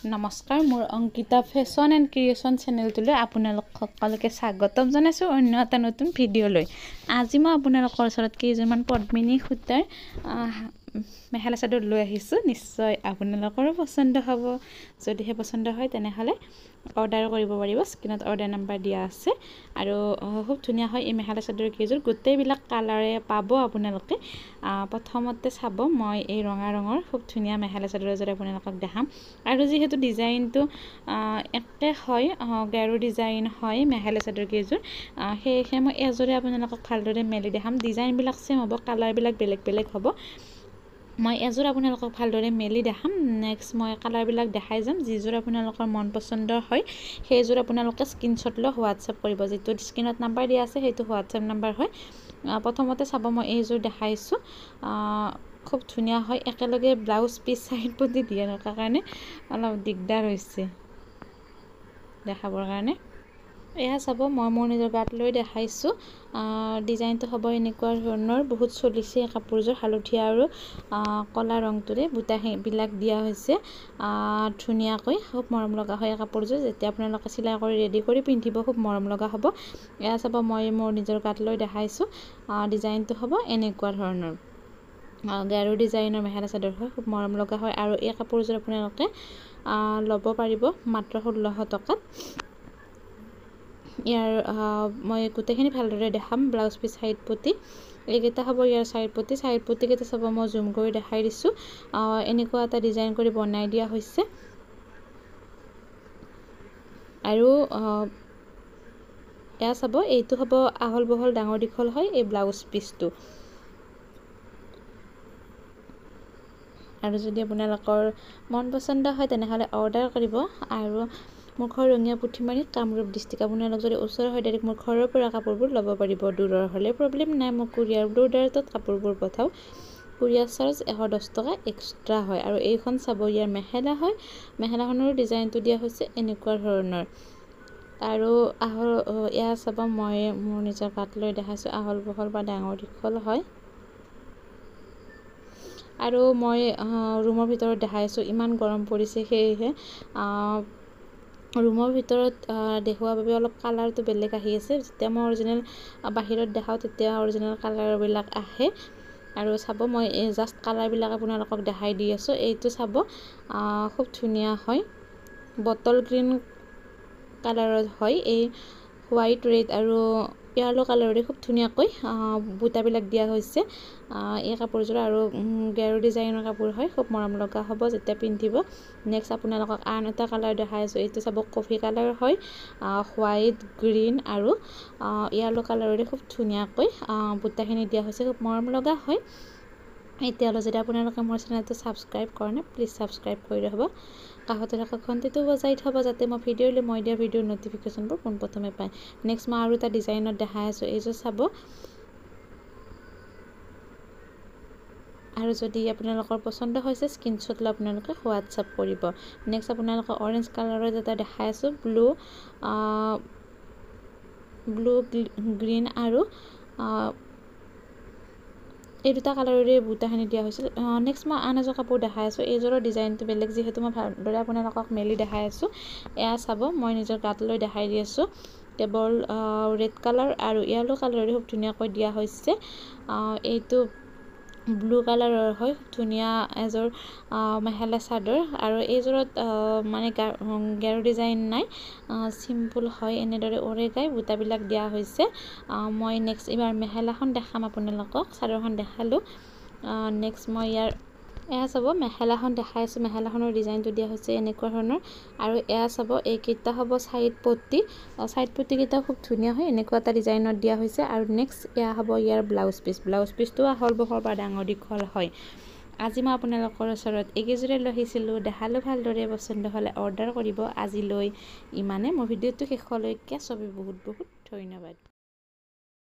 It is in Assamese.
নমস্কাৰ, মোৰ অংকিতা ফেশ্বন এণ্ড ক্ৰিয়েশ্যন চেনেলটোলৈ আপোনালোক সকলোকে স্বাগতম জনাইছোঁ অন্য এটা নতুন ভিডিঅ' লৈ। আজি মই আপোনালোকৰ ওচৰত কেইযোৰমান পদ্মিনী সূতাৰ মেখেলা চাদৰ লৈ আহিছোঁ। নিশ্চয় আপোনালোকৰো পচন্দ হ'ব। যদিহে পচন্দ হয় তেনেহ'লে অৰ্ডাৰ কৰিব পাৰিব। স্ক্ৰীণত অৰ্ডাৰ নাম্বাৰ দিয়া আছে। আৰু খুব ধুনীয়া হয় এই মেখেলা চাদৰ কেইযোৰ, গোটেইবিলাক কালাৰে পাব আপোনালোকে। প্ৰথমতে চাব, মই এই ৰঙা ৰঙৰ খুব ধুনীয়া মেখেলা চাদৰ এযোৰ আপোনালোকক দেখাম। আৰু যিহেতু ডিজাইনটো একে হয়, গেৰু ডিজাইন হয় মেখেলা চাদৰ কেইযোৰ, সেয়েহে মই এযোৰে আপোনালোকক ভালদৰে মেলি দেখাম। ডিজাইনবিলাক ছেম হ'ব, কালাৰবিলাক বেলেগ বেলেগ হ'ব। মই এযোৰ আপোনালোকক ভালদৰে মেলি দেখাম। নেক্সট মই কালাৰবিলাক দেখাই যাম। যিযোৰ আপোনালোকৰ মন পচন্দৰ হয় সেইযোৰ আপোনালোকে স্ক্ৰীনশ্বট লৈ হোৱাটছএপ কৰিব। যিটো স্ক্ৰীণত নাম্বাৰ দিয়া আছে সেইটো হোৱাটছএপ নাম্বাৰ হয়। প্ৰথমতে চাব, মই এইযোৰ দেখাইছোঁ, খুব ধুনীয়া হয়। একেলগে ব্লাউজ পিচ চাইড পতি দিয়া থকাৰ কাৰণে অলপ দিগদাৰ হৈছে দেখাবৰ কাৰণে। এয়া চাব, মই মোৰ নিজৰ গাত লৈ দেখাইছোঁ। ডিজাইনটো হ'ব এনেকুৱা ধৰণৰ। বহুত চলিছে এই কাপোৰযোৰ। হালধীয়া আৰু ক'লা ৰংটোৰে বুটাবিলাক দিয়া হৈছে ধুনীয়াকৈ। খুব মৰম লগা হয় এই কাপোৰযোৰ। যেতিয়া আপোনালোকে চিলাই কৰি ৰেডি কৰি পিন্ধিব, খুব মৰম লগা হ'ব। এয়া চাব, মই মোৰ নিজৰ গাত লৈ দেখাইছোঁ। ডিজাইনটো হ'ব এনেকুৱা ধৰণৰ। গাৰু ডিজাইনৰ মেখেলা চাদৰ হয়, খুব মৰম লগা হয়। আৰু এই কাপোৰযোৰ আপোনালোকে ল'ব পাৰিব মাত্ৰ 1600 টকাত। ইয়াৰ মই গোটেইখিনি ভালদৰে দেখাম। ব্লাউজ পিচ, চাইড পতি, এইকেইটা হ'ব ইয়াৰ চাইড পতি। চাইড পতিকেইটা চাব, মই জুম কৰি দেখাই দিছোঁ। এনেকুৱা এটা ডিজাইন কৰি বনাই দিয়া হৈছে। আৰু এয়া চাব, এইটো হ'ব আহল বহল ডাঙৰ দীঘল হয় এই ব্লাউজ পিচটো। আৰু যদি আপোনালোকৰ মন পচন্দ হয় তেনেহ'লে অৰ্ডাৰ কৰিব। আৰু মোৰ ঘৰ ৰঙিয়া পুথিমাৰী, কামৰূপ ডিষ্ট্ৰিক্ট। আপোনালোক যদি ওচৰৰ হয়, ডাইৰেক্ট মোৰ ঘৰৰ পৰা কাপোৰবোৰ ল'ব পাৰিব। দূৰৰ হ'লে প্ৰব্লেম নাই, মই কুৰিয়াৰ ব্লু ডাৰ্টত কাপোৰবোৰ পঠাওঁ। কুৰিয়াৰ চাৰ্জ 110 টকা এক্সট্ৰা হয়। আৰু এইখন চাব, ইয়াৰ মেখেলা হয়। মেখেলাখনৰো ডিজাইনটো দিয়া হৈছে এনেকুৱা ধৰণৰ। আৰু আহল, এয়া চাব, মই মোৰ নিজৰ গাত লৈ দেখাইছোঁ। আহল বহল বা ডাঙৰ দীঘল হয়। আৰু মই ৰুমৰ ভিতৰত দেখাই আছোঁ, ইমান গৰম পৰিছে, সেয়েহে ৰুমৰ ভিতৰত দেখুওৱাৰ বাবে অলপ কালাৰটো বেলেগ আহি আছে। যেতিয়া মই অৰিজিনেল বাহিৰত দেখাওঁ, তেতিয়া অৰিজিনেল কালাৰবিলাক আহে। আৰু চাব, মই এই জাষ্ট কালাৰবিলাক আপোনালোকক দেখাই দি আছোঁ। এইটো চাব, খুব ধুনীয়া হয়, বটল গ্ৰীণ কালাৰত হয়। এই হোৱাইট, ৰেড আৰু য়েল্ল' কালাৰেৰে খুব ধুনীয়াকৈ বুটাবিলাক দিয়া হৈছে এই কাপোৰযোৰ। আৰু গেৰু ডিজাইনৰ কাপোৰ হয়, খুব মৰম লগা হ'ব যেতিয়া পিন্ধিব। নেক্সট আপোনালোকক আন এটা কালাৰ দেখাই আছোঁ। এইটো চাব, কফি কালাৰ হয়। হোৱাইট, গ্ৰীণ আৰু য়েল্ল' কালাৰেৰে খুব ধুনীয়াকৈ বুটাখিনি দিয়া হৈছে, খুব মৰম লগা হয়। এতিয়ালৈ যদি আপোনালোকে মোৰ চেনেলটো ছাবস্ক্ৰাইব কৰা নাই, প্লিজ ছাবস্ক্ৰাইব কৰি ৰাখিব। কাষতে থকা ঘণ্টিটো বজাই থ'ব, যাতে মই ভিডিঅ' মই দিয়া ভিডিঅ'ৰ ন'টিফিকেশ্যনবোৰ পোনপ্ৰথমে পায়। নেক্সট মই আৰু এটা ডিজাইনত দেখাই আছোঁ। এইযোৰ চাব। আৰু যদি আপোনালোকৰ পচন্দ হৈছে, স্ক্ৰীনশ্বট লৈ আপোনালোকে হোৱাটছআপ কৰিব। নেক্সট আপোনালোকক অৰেঞ্জ কালাৰত এটা দেখাই আছোঁ। ব্লু, গ্ৰীণ আৰু এই দুটা কালাৰেৰে বুটাখিনি দিয়া হৈছিল। নেক্সট মই আন এযোৰ কাপোৰ দেখাই আছোঁ। এইযোৰৰ ডিজাইনটো বেলেগ, যিহেতু মই ভালদৰে আপোনালোকক মেলি দেখাই আছোঁ। এয়া চাব, মই নিজৰ গাত লৈ দেখাই দি আছোঁ। কেৱল ৰেড কালাৰ আৰু য়েল্ল' কালাৰেৰে খুব ধুনীয়াকৈ দিয়া হৈছে। এইটো ব্লু কালাৰৰ হয়, খুব ধুনীয়া এযোৰ মেখেলা চাদৰ। আৰু এইযোৰত মানে গেৰ ডিজাইন নাই, চিম্পুল হয়। এনেদৰে ওৰেগাই বুটাবিলাক দিয়া হৈছে। মই নেক্সট এইবাৰ মেখেলাখন দেখাম আপোনালোকক। চাদৰখন দেখালোঁ, নেক্সট মই ইয়াৰ, এয়া চাব, মেখেলাখন দেখাই আছোঁ। মেখেলাখনৰ ডিজাইনটো দিয়া হৈছে এনেকুৱা ধৰণৰ। আৰু এয়া চাব, এইকেইটা হ'ব চাইড পট্টি। চাইড পট্টিকেইটা খুব ধুনীয়া হয়, এনেকুৱা এটা ডিজাইনত দিয়া হৈছে। আৰু নেক্সট এয়া হ'ব ইয়াৰ ব্লাউজ পিচ। ব্লাউজ পিচটো আহল বহল বা ডাঙৰ দীঘল হয়। আজি মই আপোনালোকৰ ওচৰত এইকেইযোৰে লৈ আহিছিলোঁ, দেখালোঁ ভালদৰে। পচন্দ হ'লে অৰ্ডাৰ কৰিব। আজিলৈ ইমানে। মোৰ ভিডিঅ'টো শেষলৈকে চবে বহুত বহুত ধন্যবাদ।